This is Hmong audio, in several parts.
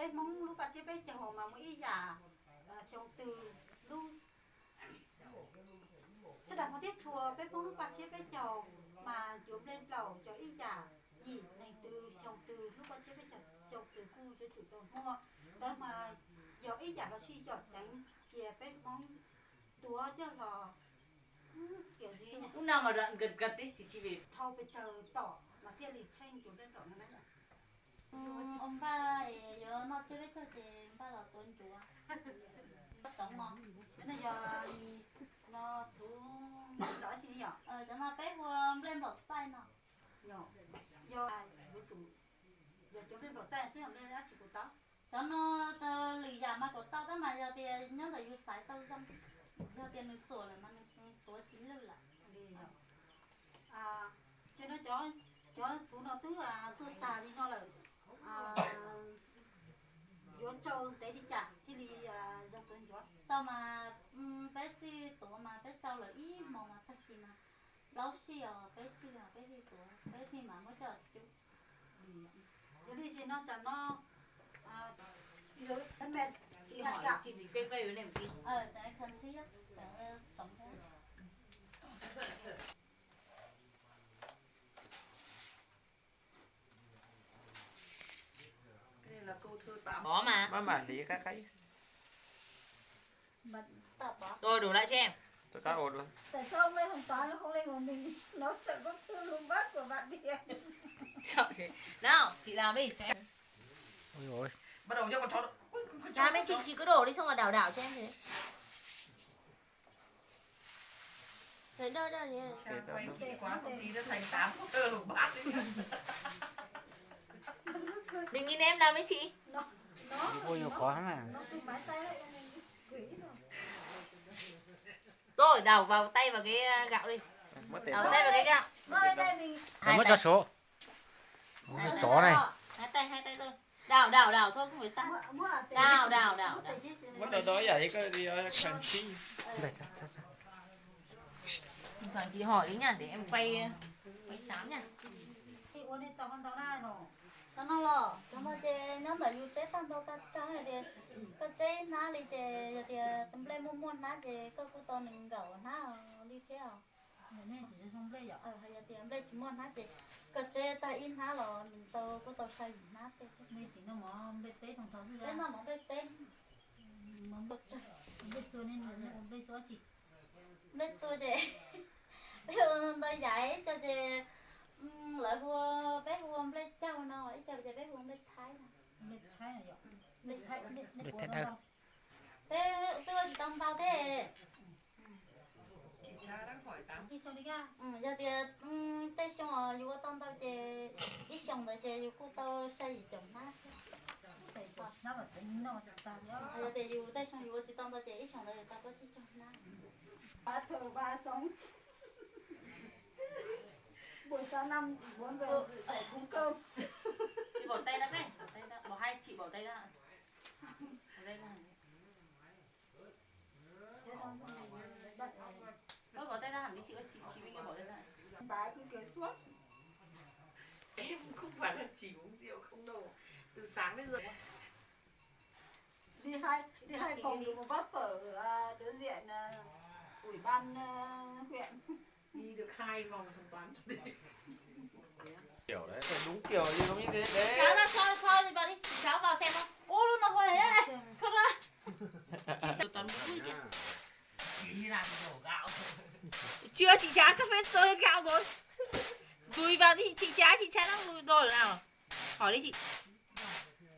Peb Hmoob lub paj tsiab peb caug mas muaj ib yam xyoo twg lub, sawv daws hmov thiab tshua, peb Hmoob lub paj tsiab peb caug mas cuav nplej nplaum yog ib yam yim neeg twg xyoo twg lub paj tsiab peb caug xyoo twg kuj yuav tsum tau muaj. Ntawd mas yog ib yam los sis yog ceev cia peb Hmoob tuav coj los. Ub no mas dhau pes tsawg tom mas thiaj li tsheej cuav nplej nplaum no na yom. Ua npaj yuav noj tsiab peb caug ces npaj los tuav ncuav. Cov no yog no txhuv nplej nplaum tsi yom? Cov no peb hu ua nplej nplaum txaij no. Yog, yog yuav tsum yog cov nplej nplaum txaij xwb, yog nplej dab tsi kuj tau? Cov no lwm yam mas kuj tau tab mas yog tias nyob ntawm yus xaiv tau zoo, yog tias nws txuam lawm mas nws tuav tsis lwj lawm. Xyov no cov txhuv no twb txuaj tag li no lawm, yuav tsau ntev li cas thiaj li zoo tuav ncuav? Tsau mas peb xij tuav mas peb tsau lawm ib hmos mas tag kis mas plaub sij os, peb sij os, peb thiaj tuav, peb thiaj mam muab coj cub. Yog li no tsam no tsis hais kab, Maj mam hliv qab qab. Tôi đủ lại cho em. Tôi cắt ổ luôn. Tại sao ông lại không toán, không lên một mình? Nó sợ có thư lùm bát của bạn đi. Nào, chị làm đi cho em. Ôi dồi ôi. Bắt đầu cho con chó. Làm đi chị, chị cứ đổ đi xong rồi đảo đảo cho em thế. Đau đau nhỉ. Sao quay kỹ quá, xong tí nó thành tám công tơ lục bát đấy nhá. Đừng nhìn em, làm với chị. Ui, nhiều khó lắm à. Tôi đảo vào tay vào cái gạo đi. Đảo tay vào cái gạo. Hai tay. Mất cho số. Hai tay, hai tay tôi. Đảo, đảo, đảo thôi, không phải sao. Đảo, đảo, đảo, đảo. Bắt đầu đó giải cái gì đó, khẳng trí. Thằng chị hỏi đi nha, để em quay, quay chán nha. Cov no los, cov no ces nyob ntawm yus tseb tag ntau tag tsawg hais tias koj tseb hnab li ces yog tias nplej muaj muaj hnab ces koj kuj tau nws nkaum hnab li thiab os. Yog tias nplej tsis muaj hnab ces koj tseb tag ib hnab los nws tau kuj tau sai yim hnab tej. Peb noj mov nplej teb. Nplej txua ces peb hu ntau yam, ib co ces lawv hu, peb hu ua nplej caug no, ib co ces peb hu ua nplej thaib no. Peb twb ua tsis tau ntau thiab. Yog tias tej xyoo yus ua tau ntau ces ib xyoos ntawd ces yus kuj tau sai yim caum hnab thiab. Yog tias yus tej xyoo yus ua tsis tau ntau ces ib xyoos ntawd yus tau tuaj tsib caug hnab. Ba thờ ba sống. Buổi sáng năm bốn giờ dậy cúng cơm. Chị bỏ tay ra cái, bỏ tay ra, bỏ hai chị bỏ tay ra. Ơ, bỏ tay ra hẳn đi chị ơi, chị, chị bên kia bỏ tay ra. Bà cứ kêu suốt. Em không phải là chỉ uống rượu không đâu. Từ sáng đến giờ. Đi hai, đi hai phòng được một bát phở ở, à, đối diện, à, ủy ban, à, huyện. Đi được hai vòng thanh toán cho đi. Kiểu đấy, phải đúng kiểu gì giống như thế đấy. Cháu ra cho, cho đi vào đi. Cháu vào xem không? Ôi, nó hơi ấy. Không ra. Chị sẽ toán mũi kìa. Đi làm đổ gạo. Chưa, chị Trá sắp hết sơi gạo rồi. Dùi vào đi, chị Trá, chị Trá đang dùi rồi nào. Hỏi đi chị.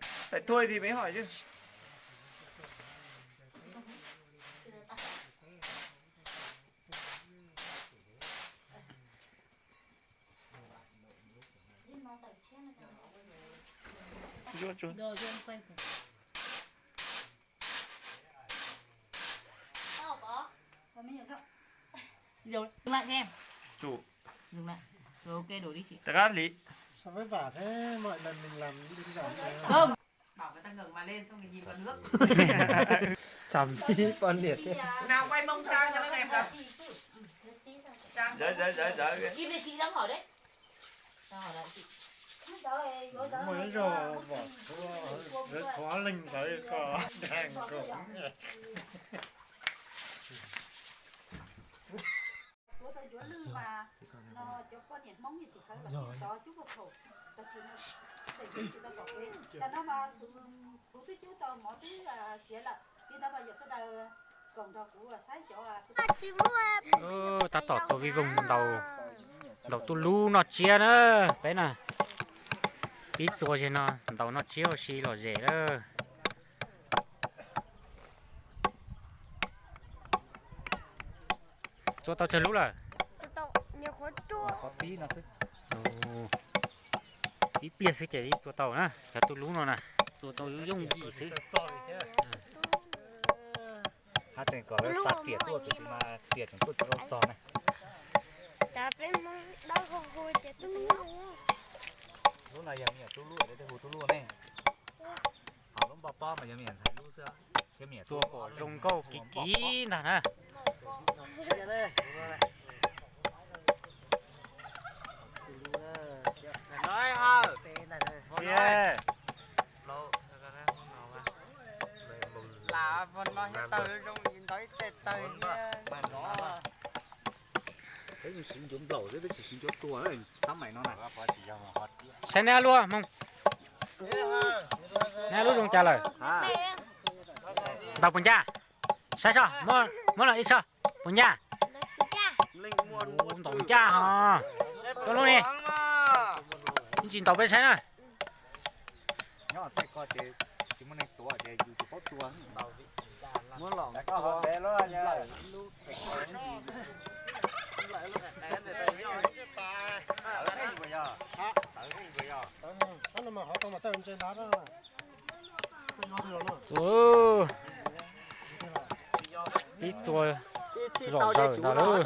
Phải thôi thì mới hỏi chứ. Rồi, cho em quay thử. Dừng lại cho em. Chủ. Dừng lại. Rồi, ok, đổ đi chị. Tao cắt đi. Sao vất vả thế, mọi lần mình làm đơn giản thế. Không. Bảo người ta ngẩng mặt lên xong rồi nhìn vào nước. Chăm đi, phân biệt thế. Nào quay mông cho, cho nó đẹp vào. Trang. Giỏi, giỏi, giỏi, giỏi. Chị, chị đang hỏi đấy. Đang hỏi lại chị. Mới giờ vỏ sữa hơi. Txhua leej ntawd ko dag nkoos. Tuav tau yuav lwj mas no cov poj niam Hmoob yeej tsis sawv los sib tov cub puag thaum tag kis no, tsis tau pom kev. Tam no mas txhuv twb cub tau mov twb siav lawm, li ntawd mas yog sawv daws koom nrog kuv saib cov. Tab tom txua vij voog ntaus, ntaus tuj lub noj tsiab na, peb na. Pib txua zig no ntaus noj tsiab ua si lom zem lawm. Txua tau tsawg lub lawm? Ib pliag xwb ces txua tau na, cov tuj lub no na, txua tau yooj yim xwb. Hab tseem kom lawv xa riam tuaj, tab sis mas riam tseem tuaj tsis tau txog na. Lub no yog me nyuam tub luaj, tej hu tub luaj ne. Ho lub npoj pob mas yog me nyuam ntxhais lub xwb, thiab me nyuam tub kom zoo nkauj kiv kiv ntag na. Saib neb lub hmoov, neb lub zoo cas lawm? Ntaus puas ncaj? Saib soj, muab los ib soj, puas ncaj? Ntaus ncaj ho. Cov lub ne, tsis ntaus peb saib na. Ib txua zom zaws ntag lauj.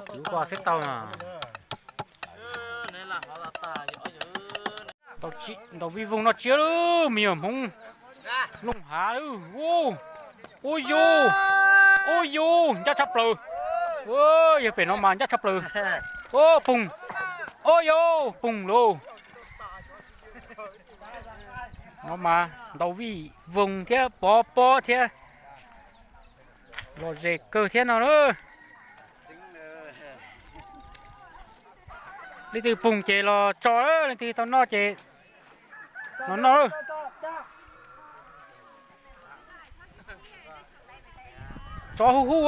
Kwv ko xwb tau no. Ntaus vij voog noj tsiab lauj, me nyuam Hmoob Looj Hav lauj. Ua yus, ua yus ncaj tshaj plaws. Yog pem no mas ncaj tshaj plaws. Poog, ua yus poog lauj. No mas ntaus vij voog thiab pov pob thiab, lom zem kawg thiab no na. Leej twg poog ces los tso, leej twg tau noj ces los noj. Tso hu hu,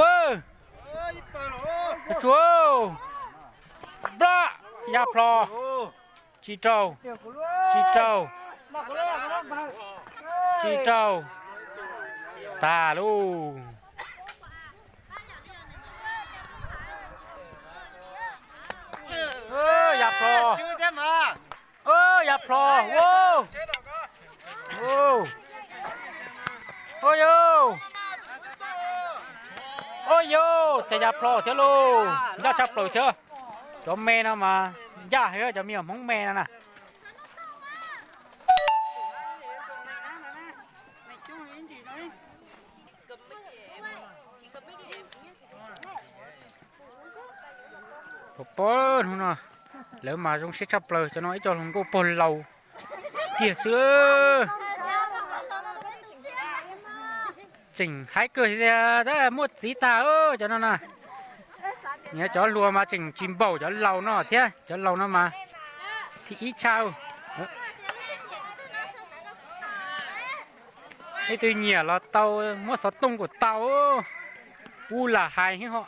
tsuav, plab, ya plho, tsis raug, tsis raug, tsis raug, tag lauj. Ya plho, ya plho, ua, ua yus, ua yus, tes ya plho thiab lauj, ncaj tshaj plaws thiab. Cov me no mas ncaj heev, cov me nyuam Hmoob me no na. Pov pob hnub no lawv mas zoo siab tshaj plaws, cov no ib co hluas nkauj pog laus tiag xwb. Tseem haib kawg tiag, tab muaj txiv tag cov no na. Nyiam cov hluas mas tseem tsis npaum cov laus no thiab, cov laus no mas thib ib tshaj. Leej twg nyiam los tau, muab xov tooj kuj tau. Ub lam hais hib ho.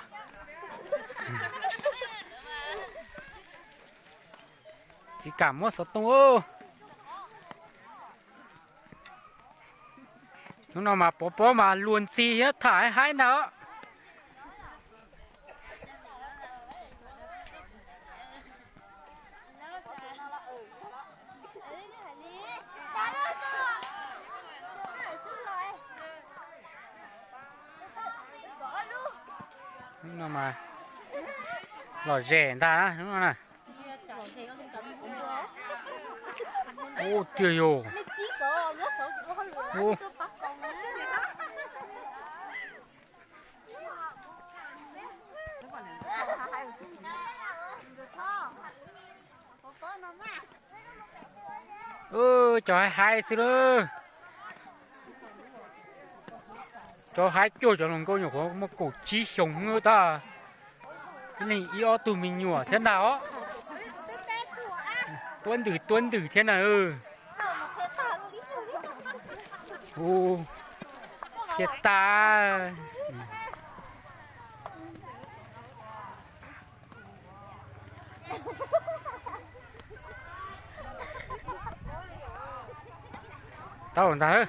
Tsis kam muab xov tooj. Hnub no mas Pov Pob mas luag ntxhi thiab tham haib ntag. Hnub no mas lom zem ntag na hnub no na. Ub tiag yog. Cov haib haib xwb lawm. Cov haib cuag cov hluas nkauj nyuam qhuav muaj kaum tsib xyoos xwb tag. Ib leeg ib ob tug me nyuam thiab ntag os. Tuab ntwm tuab ntwm thiab na. Ua thiab tag. Tau ntag.